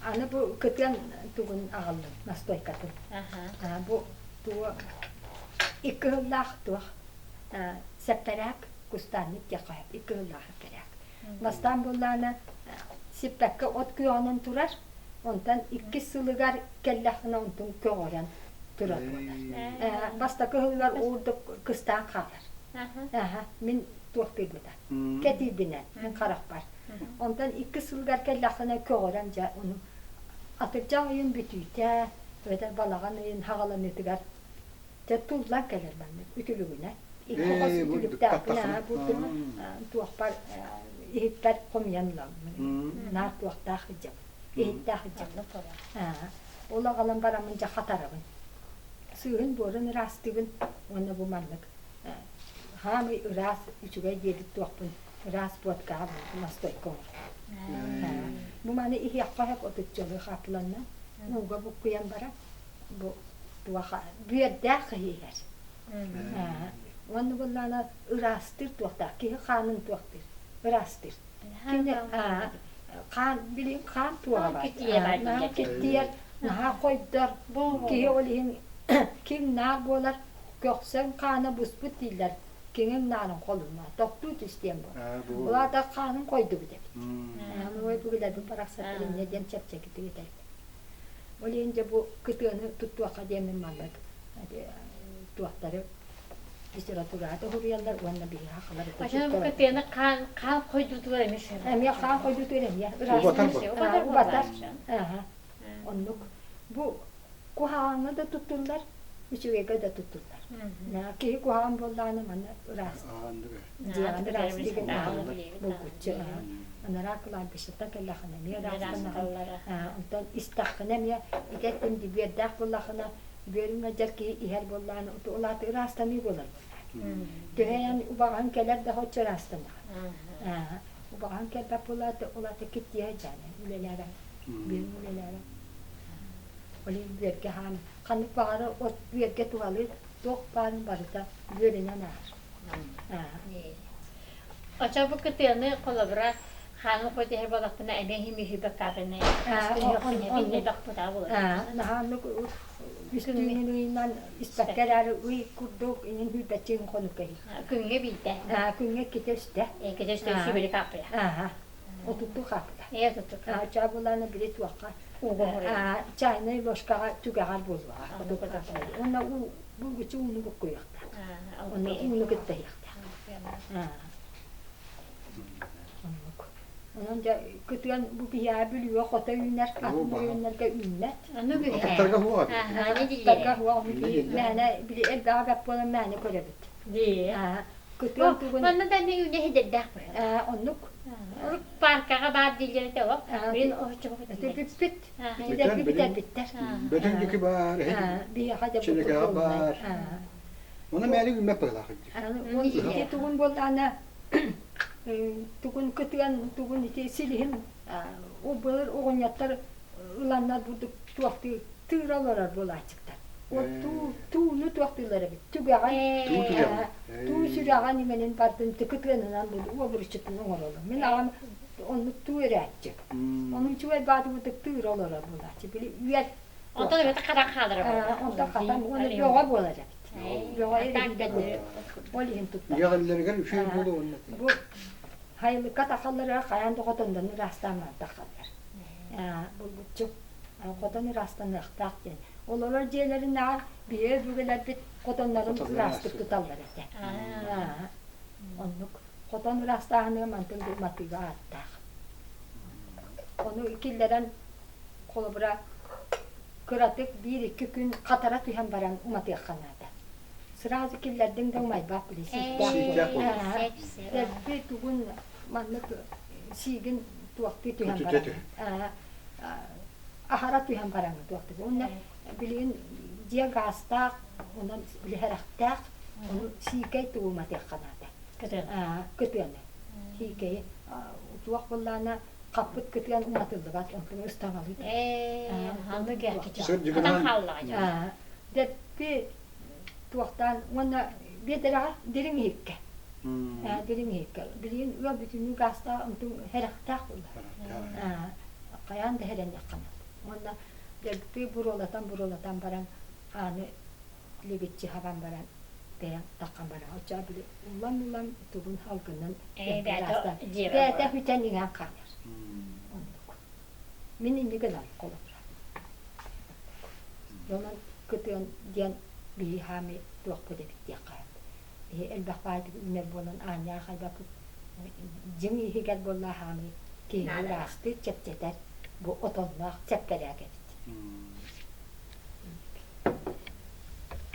Аны бу кытыан тугун аҕаллым, настойкатын. Бу тугу икки сыллаах туох сэппэрээк кустааннык диэххэ сөп, икки сыллаах сэппэрээк. Бастаан буоллаҕына сиппэккэ от күөҕүнэн турар, онтон иккис сылыгар кэллэххинэ онтун көҕөрөн турар буолар. Бастакы сылыгар уурдук кыстаан хаалар. Мин туохтуйбута. Кэтиирбинэн, мин харахпар. Онтон иккис сылыгар кэллэххинэ көҕөрөн дьэ ону атырдьах ыйын бүтүүтэ, эбэтэр балаҕан ыйын хаҕаланыытыгар дьэ туллан кэлэр маннык үтүлүгүнэ. Икки хос үтүлүктээхпин аа бу туохпар иһиппэр хомуйан ыламмын. Наар туохтаах сылдьабын. Иһиттээх сылдьабын. Ол аҕалан бараммын дьэ хатарабын. Сыыһын буорун ыраастыыбын уонна бу маннык хаамый ыраас үчүгэй диэбит туохпун ыраас буоткаҕа настойка оҥордум. Бу маны иһиэххэ сөп отуччалыы хааппыланна ууга буккуйан баран бу туоха бүөрдээх киһи иһэр. Уонна буоллаҕына ыраастыыр туохтаах киһи хаанын туохтуур ыраастыыр. Кини хаан билин хаан туоҕа бар. Киттийэр наһаа хойдор киһи ол иһин ким наар буолар көхсөн хаана буспут дииллэр киҥин наарын холунна тохтуу түс диэн буолар. Ол аата хаанын хойдубут эбит. Аны бүгүлэрбин барахсаттар инньэ диэн чэпчэкитик этэллэр. Ол иһин дьэ бу кытыаны туттуохха диэммин маннык туохтары литературата суруйаллар уонна биһиги сахалар Ача кытыаны хаан хаан хойдуутугар эмиэ эмиэ хаан хойдуутугар эмиэ убатар убатар оннук бу куһаҕаҥҥа да туттуллар үчүгэйгэ да туттуллар киһи куһаҕан буоллаҕына манна ыраас дьиэҕин ыраас диген булгуччу анараа кылаабыщаттан кэллэххинэ эмиэ ыраастанаҕын онтон истэххинэ эмиэ итеттин бүөрдээх буоллаххына бүөрүҥ ыалдьар киһи иһэр буоллаҕына ол аата ыраастаныы буолар буоллаҕа төһө убаҕаһын кэлэр да оччо ыраастанаҕын убаҕаһын кэлбэт буолаата ол аата киттиэһэ дьаанан үлэлээбэт бүөрүҥ үлэлээбэт ол иһин бүөргэ хаан ханнык баҕарар от бүөргэ туһалыыр туох баарын барыта бүөрүнэн ааһар. Очо бу кытыаны холобура хаанын хотиһэр буоллахпына эмиэ химиһи баккаапына Наһааннык үстүүнүн ыйынан испэккэ эрээри ый курдук инин сүүрбэччиин хонукка иһит. Күҥҥэ биирдэ. Күҥҥэ иккитэ үстэ. Иккитэ үстэ үчүгэйдик хааппыйа. Отуттуу хааппыта. Ээ отуттуу. Чаа булааны били туохха чайнай ложкаҕа түгэҕэр буолуоҕа. Уонна уу булгуччу ууну буккуйуохтаах. Уонна ууну кытта иһиэхтээх. Оннук. Онон дьэ кытыан бу биһиэхэ Бүлүүгэ хото үүнэр, атын оройуоннарга үүммэт. Атыттарга хуоҕа. Атыттарга хуоҕа мээнэ били элбэҕи бэт буолан мээнэ көрөбүт. Кытыан тугун Манна да эмиэ үүнэ сидэрдээх Оннук. Урут паркаҕа баар дииллэр этэ ол. Билин оһоччу Бүппүт. Итилэр бүтэрбиттэр. Бөтүҥ диэки баар, Биһиэхэ дьэ Чинэкэҕэ баар. Онно мээли үүммэт быһыылаах Ити тугун буоллаҕына тугун кытыан тугун ити силиһин былыр оҕонньоттор ыланнар бурдук туохтуу тыыра олорор буолааччыктар. Ол тууну туохтуулар эбит түгэҕин туу сүрэҕин иҥэнин бардын кытыанынан уобуруччутун оҥороллор. Мин аҕам оннук туу өрөөччү. Ону үчүгэй баатыбытык тыыра олорор буолааччы. Били үөр Онтон эбэтэ хатан хаалара буолар. Онтон хатан уонна бөҕө буолар эбит. Бөҕө иһин Ол иһин туттар. Иэҕиллэригэр үчүгэй буолуо уонна. Бу хайылыкка тахаллара хайаан да хотоннорун ыраастаан тахаллар. Булгуччу хотон ыраастаныахтаах диэн. Олорор дьиэлэринээҕэр биһиги өбүгэлэрбит хотоннорун ыраастык туталлар этэ. Оннук. Хотон ыраастааһыныга мантан матыыга ааттаах. Ону киллэрэн холобура кыратык биир-икки күн хатара түһэн баран уматыахха наада. Сразу киллэрдиҥ да умайбат били сииктээх буолар. Дэлби тугун маннык сиигин туохтуу түһэн баран аһара түһэн баран туохтуу. Уонна билигин дьиэ гаастаах, онон били сэрэхтээх, ону сиикэй тугу уматыахха наада. Кытыаны. Сиикэйи туох буоллаҕына хаппыт кытыан уматыллыбат, онтун ыстаҥалыы Дэппи туохтаан уонна биэдэрэҕэ дириҥ иһиккэ. Дириҥ иһиккэ. Билигин ыал бүтүннүү гаастаах онтун сэрэхтээх буолла. Хайаан да сэрэниэххэ наада. Уонна дьарыктыы буруолатан-буруолатан баран хааны лигиччи хабан баран бэйэҥ таххан баран оччоҕо били улам-улам тугун салгынын бэйэтэ бүтэн иҥэн хаалар. Оннук. Мин инник гынан холобура. Онон кытыан диэн биһи хаами туохпут эбит диэххэ биһи элбэх баайдык үүнэр буолан аанньаах хайбаппыт дьиҥ иһигэр буолла хаамыы киһини ыраастыыр чэпчэтэр бу отонноох сэппэрээк эбит.